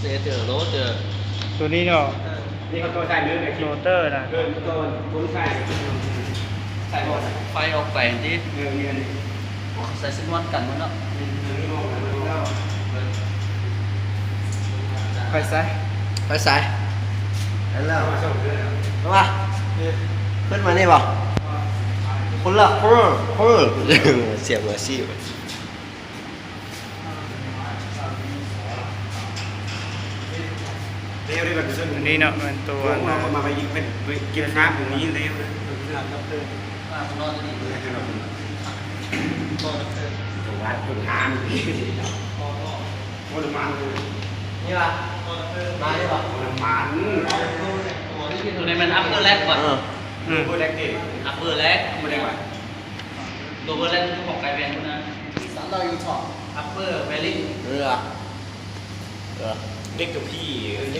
ເດເຈີໂຣເຈີ ຕົວນີ້ເນາະ ນີ້ເຂົາຕົວໃສ່ເລີຍ ໂຣເຕີນະ ເອີ ຕົວຕົວໃສ່ ໃສ່ບໍ່ ໄຟອອກໄປຫັ້ນຕິ ເອີ ນີ້ ໃສ່ຊິນວດກັນໝົດເນາະ ໄຟໃສ່ ໄຟໃສ່ ຫັ້ນລະ ມາ ຂຶ້ນມານີ້ບໍ່ ຄົນລະ ຄົນ ຄົນ ສຽງມືອາຊີບ. ອັນນີ້ເນາະ ແມ່ນຕົວ ເກັບນ້ຳຕົວນີ້ເລັວເດີ ຕົວ ຕົວ ນ້ຳ ນີ້ລະ ມານີ້ລະ ນ້ຳມັນ ຕົວນີ້ແມ່ນອັບເປີແລັກບໍ່ ເອີ ອັບເປີແລັກເດ ອັບເປີແລັກ ອັບເປີແລັກ ໂລເວີແລັກ ຂອງໄກແວນພຸ້ນນະ ສາມຮ້ອຍຢູ່ທັອບ ອັບເປີແວລິງ ເອີ ເອີ ເດັກກັບພີ່ ເດັ